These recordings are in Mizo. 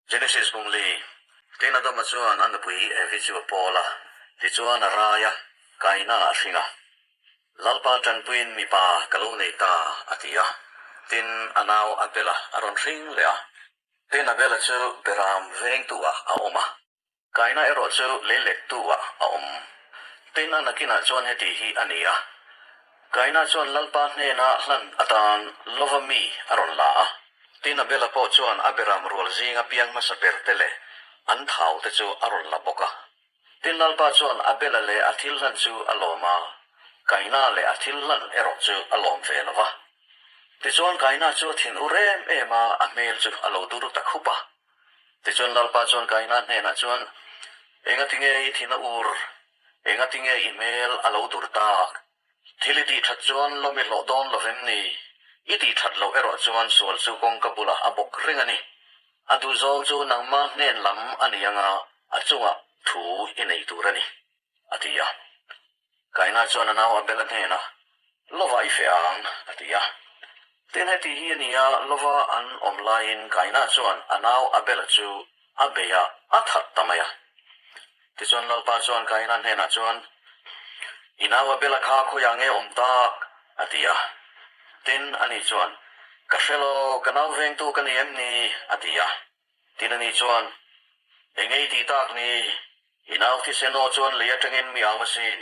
Genesis bung li, Tin Adama chuan a nupui Evi chu a pawl a, tichuan a rai a, Kaina a hring a. Lalpa tanpuiin mipa ka lo nei ta, a ti a. Tin, a nau Abela a rawn hring leh a. Tin, Abela chu Beram vengtu-ah a awm a. Kaina erawh chu leilettu-ah a awm. Tin, a nakinah chuan heti hi a ni a. Kaina chuan Lalpa hnena hlan atan lova mi a rawn la a. Tin, Abela pawh chuan a Beram rual zinga piang hmasa berte leh an thaute chu a rawn la bawk a. Tin, Lalpa chuan Abela leh a thil hlan chu a lawm a, Kaina leh a thil hlan erawh chu a lawm ve lo va. Tichuan, Kaina chu a thin ur em em a, a hmel chu a lo dur ta khup a. Tichuan, Lalpa chuan Kaina hnenah chuan, Engatinge i thin a ur? Engatinge i hmel a lo dur tak? Thil i tih that chuan lawm i hlawh dawn lo vem ni? I tih that loh erawh chuan sual chu kawngka bulah a bawk reng a ni. A duhzawng chu nangma hnen lam a ni anga a chungah thu i nei tur a ni, a ti a. Kaina chuan a nau Abel a hnenah, Lova i feh ang, a ti a. Tin heti hi a ni a, Lova an awm laiin Kaina chuan a nau Abel-a chu a bei a, a that ta mai a. Tichuan Lalpa chuan Kaina hnenah chuan, I nau Abel-a kha khawiah nge awm tak? a ti a. Tin, ani chuan, Ka hre lo, ka nau vengtu ka ni em ni? a ti a. Tin, ani chuan, Eng ei tih tak ni? I nau thisen aw chuan lei atangin mi au asin.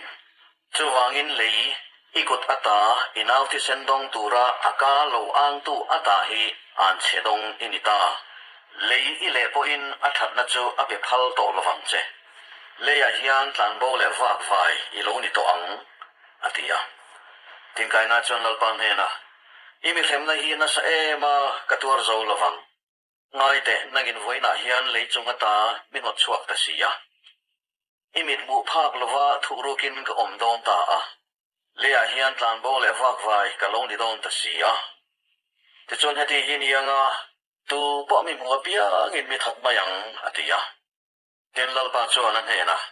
Chuvangin lei i kut ata i nau thisen dawng tura a ka lo angtu ata hi an chhe dawng i ni ta. Lei i leh pawhin a thatna chu a pe phal tawh lovang che. Leiah hian tlanbo leh vak vai i lo ni tawh ang, a ti a. Tinkaina chuan Lalpa hnenah, I mi hremna hi nasa em a, ka tuar zo lovang. Ngai teh, nangin vawiinah hian lei chung ata mi hnawt chhuak ta si a. I mit hmuh phak lova thuhrukin ka awm dawn ta a, leiah hian tlanbo leh vakvai ka lo ni dawn ta si a. Tichuan heti hi ni anga tu pawh mi hmuh apiangin mi that mai ang, a ti a. Tin Lalpa chuan a hnenah,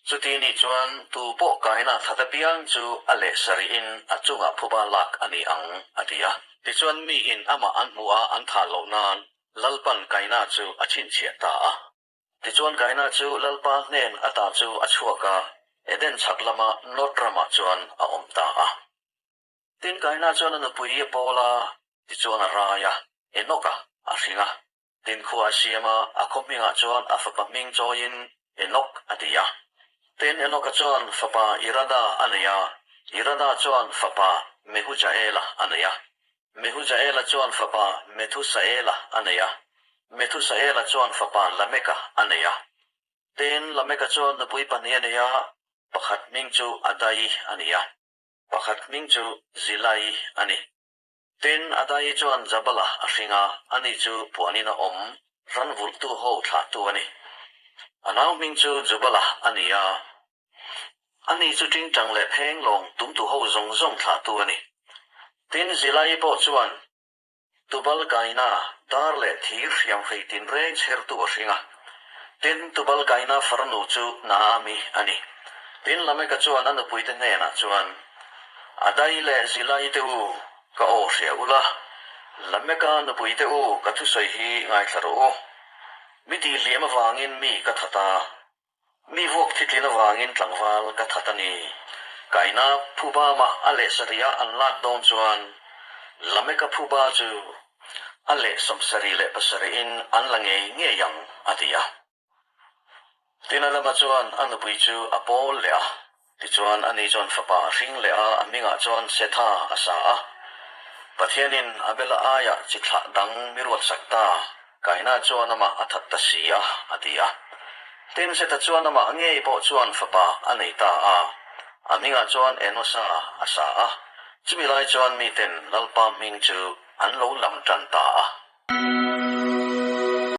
Chuti nih chuan tu pawh kaina that apiang chu a leh sarihin a chungah phuba lak a ni ang, a ti a. Tichuan miin amah an hmuh a an thah loh nan Lalpan kaina chu a chhinchhiah ta a. Tichuan Kaina chu Lalpa hnen ata chu a chhuak a, Eden chhak lama Nod ramah chuan a awm ta a. Tin Kaina chuan a nupui a pawl a, tichuan a rai a, Enoka a hring a. Tin khua a siam a, a khaw hmingah chuan a fapa hming chawiin Enok a ti a. Tin Enoka chuan fapa Irada a nei a, Irada chuan fapa Mehujaela a nei a. Mehujaela chuan fapa Methusaela a nei a, Methusaela chuan fapa Lameka a nei a. Tin, Lameka chuan nupui pahnih a nei a, pakhat hming chu Adai a ni a, pakhat hming chu Zilai a ni. Tin, Adai chuan Jabala a hring a, ani chu puanin a awm, ran vulhtu ho thlahtu a ni. A nau hming chu Jubala a ni a, Ani chu tingtang leh pheng lawng tumtu ho zawng zawng thlahtu a ni. Tin, Zilai pawh chuan Tubal Kaina dar leh thir hriam hrei tinreng chhertu a hring a. Tin, Tubal Kaina farnu chu Naami a ni. Tin, Lameka chuan a nupuite hnenah chuan, Adai leh Zilai te u, ka aw hria ula, Lameka nupuite u, ka thusawi hi ngaithla rawh u. Mi tihliam avangin mi ka that a. Mi vuak thitlin avangin tlangval ka that a ni. Kaina phuba mah a leh sarih a an lak dawn chuan Lameka phuba chu a leh 77 in an la ngei ngei ang, a ti a. Tin Adama chuan a nupui chu a pawl leh a, tichuan ani chuan fapa a hring leh a, a hmingah chuan Setha a sa a. Pathianin Abela aiah chi thlah dang mi ruatsak ta. Kaina chuan amah a that ta si a, a ti a. Tin, Seta chuan amah ngei pawh chuan fapa a nei ta a, a hmingah chuan Enosa a sa a. Chumi lai chuan miten Lalpa hming chu an lo lam tan ta a.